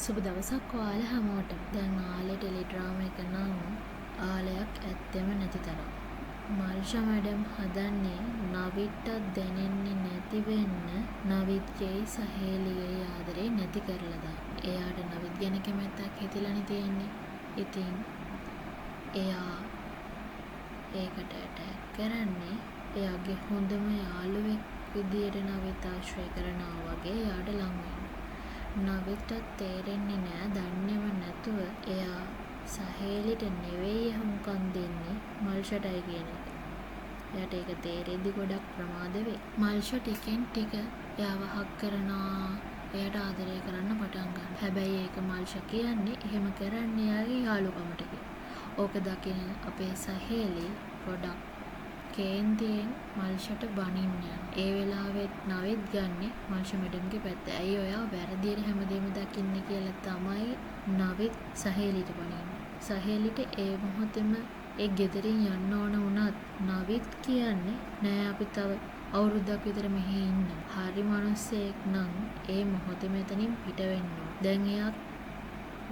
සුබ දවසක් ඔයාලා හැමෝටම. දැන් ආලේ ටෙලිඩ්‍රාමා එක නම් ආලයක් ඇත්තෙම නැති තරම්. මල්ෂා මැඩම් හදන්නේ නවිට්ටත් දැනෙන්නේ නැති වෙන්න නවිත්ගෙයි සහේලිගෙයි ආදරේ නැති කරලා දාන්න. එයාට නවිත් ගැන කැමැත්තක් හිතිලානේ තියෙන්නේ. ඉතින් එයා ඒකට ඇටැක් කරන්නේ එයාගේ හොඳම යාළුවෙක් විදියට නවිත් ආශ්‍රය කරනවා වගේ එයාට ලං වෙන්න. නවිත්ටත් තේරෙන්නේ නෑ දන්නේම නැතුව එයා සහේලිට නෙවෙයි ඇහුම්කන් දෙන්නේ මල්ෂටයි කියන එක. එයාට ඒක තේරෙද්දි ගොඩක් ප්‍රමාද වෙයි. මල්ෂා ටිකෙන් ටික එයාව හග් කරනවා, එයාට ආදරය කරන්න පටන් ගන්නවා. හැබැයි ඒක මල්ෂා කියන්නේ එහෙම කරන්නේ එයාගේ යාළුකමට කියලා. ඕක දකින අපේ සහේලි ගොඩක් කේන්තියෙන් මල්ෂට බනින්න යනවා. ඒ වෙලාවෙත් නවිත් ගන්නෙ මල්ෂා මැඩම්ගේ පැත්ත. ඇයි ඔයා වැරදියට හැමදේම දකින්නේ කියලා තමයි නවිත් සහේලිට බනින්නේ. සහේලිට ඒ මොහොතේම ඒ ගෙදරින් යන්න ඕන වුණත් නවිත් කියන්නේ නෑ අපි තව අවුරුද්දක් විතර මෙහෙ ඉන්න. හරි මනුස්සයෙක් නම් ඒ මොහොතේම එතනින් පිට වෙන්න ඕන. දැන් එයා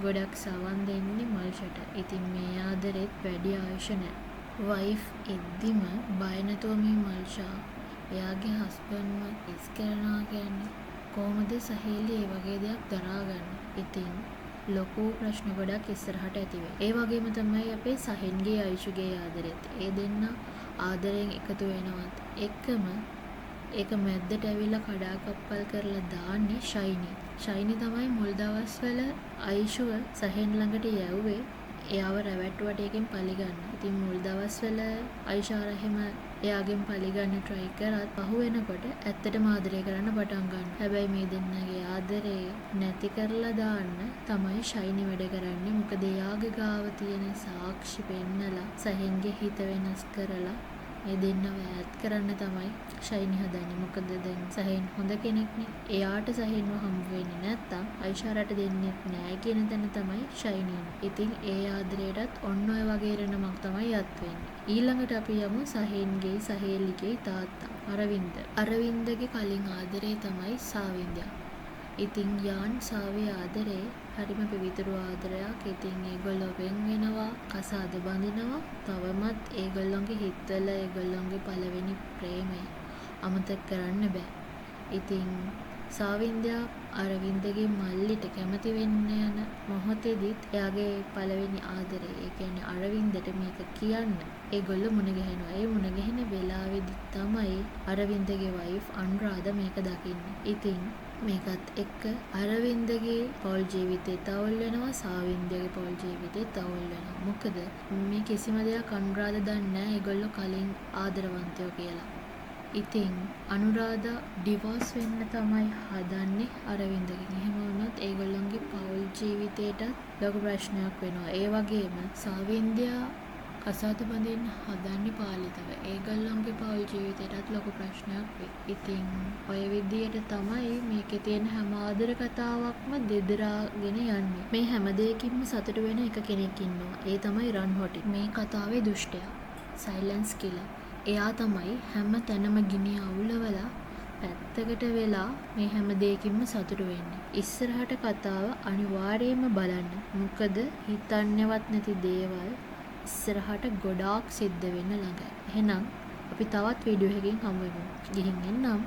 ගොඩක් සවන් දෙන්නේ මල්ෂට. ඉතින් මේ ආදරෙත් වැඩි ආයුෂ නෑ. වයිෆ් ඉද්දිම බය නැතුව මේ මල්ෂා එයාගේ හස්බන්ඩ්ව කිස් කරනවා කියන්නේ කොහොමද සහේලි ඒ වගේ දෙයක් දරාගන්නේ? ඉතින් ලොකු ප්‍රශ්න ගොඩක් ඉස්සරහට ඇති වෙයි. ඒ වගේම තමයි අපේ සහින්ගේ අයිෂුගේ ආදරෙත්. ඒ දෙන්නා ආදරයෙන් එකතු වෙනවත් එක්කම ඒක මැද්දට ඇවිල්ලා කඩාකප්පල් කරලා දාන්නේ ෂයිනි. ෂයිනි තමයි මුල් දවස්වල අයිෂුව සහෙන් ළඟට යැව්වේ එයාව රැවැට්ටුවට ඒකෙන් පලිගන්න. ඉතින් මුල් දවස්වල අයිෂා අර එහෙම එයාගෙන් පලිගන්න ට්‍රයි කරත් පහු වෙනකොට ඇත්තටම ආදරය කරන්න පටන් ගන්නවා. හැබැයි මේ දෙන්නගේ ආදරේ නැති කරලා දාන්න තමයි ෂයිනි වැඩ කරන්නේ. මොකද එයාගේ ගාව තියෙන සාක්ෂි පෙන්නලා සහෙන්ගේ හිත වෙනස් කරලා මේ දෙන්නව ඈත් කරන්න තමයි ෂයිනි හදන්නේ. මොකද දැන් සහෙන් හොඳ කෙනෙක්නේ. එයාට සහෙන්ව හම්බ වෙන්නේ නැත්තම් අයිෂාරට දෙන්නෙත් නෑ කියන තැන තමයි ෂයිනි ඉන්නේ. ඉතින් ඒ ආදරයටත් ඔන්න ඔය වගේ ඉරණමක් තමයි අත් වෙන්නේ. ඊළඟට අපි යමු සහෙන්ගේ සහේලිගේ තාත්තා අරවින්ද. අරවින්දගේ කලින් ආදරේ තමයි සාවින්දයා. ඉතින් යාන් සාවි ආදරේ හරිම පිවිතුරු ආදරයක්. ඉතින් ඒගොල්ලෝ වෙන් වෙනවා, කසාද බඳිනවා. තවමත් ඒගොල්ලොන්ගේ හිත්වල ඒගොල්ලොන්ගේ පළවෙනි ප්‍රේමය අමතක කරන්න බෑ. ඉතින් සාවින්දයා අරවින්දගේ මල්ලිට කැමති වෙන්න යන මොහොතේදීත් එයාගේ පළවෙනි ආදරේ, ඒ කියන්නේ අරවින්දට මේක කියන්න ඒගොල්ලෝ මුණ ගැහෙනවා. ඒ මුණ ගැහෙන වෙලාවේදි තමයි අරවින්දගේ වයිෆ් අනුරාධා මේක දකින්නේ. ඉතින් මේකත් එක්ක අරවින්දගේ පවුල් ජීවිතේත් අවුල් වෙනවා, සාවින්දගේ පවුල් ජීවිතේත් අවුල් වෙනවා. මොකද මේ කිසිම දෙයක් අනුරාධා දන්නේ නෑ ඒගොල්ලෝ කලින් ආදරවන්තයෝ කියලා. ඉතින් අනුරාධා ඩිවෝස් වෙන්න තමයි හදන්නේ අරවින්දගෙන්. එහෙම වුණොත් ඒගොල්ලොන්ගේ පවුල් ජීවිතේටත් ලොකු ප්‍රශ්නයක් වෙනවා. ඒ වගේම සාවින්දයා කසාද බඳින්න හදන්නේ පාලිතව. ඒගොල්ලොන්ගේ පවුල් ජීවිතේටත් ලොකු ප්‍රශ්නයක් වෙයි. ඉතින් ඔය විදියට තමයි මේකේ තියෙන හැම ආදර කතාවක්ම දෙදරාගෙන යන්නේ. මේ හැම දෙයකින්ම සතුටු වෙන එක කෙනෙක් ඉන්නවා. ඒ තමයි රන්හොටි. මේ කතාවේ දුෂ්ටයා. Silence killer. එයා තමයි හැම තැනම ගිනි අවුලවලා පැත්තකට වෙලා මේ හැම දෙයකින්ම සතුටු වෙන්නේ. ඉස්සරහට කතාව අනිවාර්යයෙන්ම බලන්න. මොකද හිතන්නේවත් නැති දේවල් ඉස්සරහට ගොඩාක් සිද්ධ වෙන්න ළඟයි. එහෙනම් අපි තවත් වීඩියෝ එකකින් හමු වෙමු. ගිහින් එන්නම්.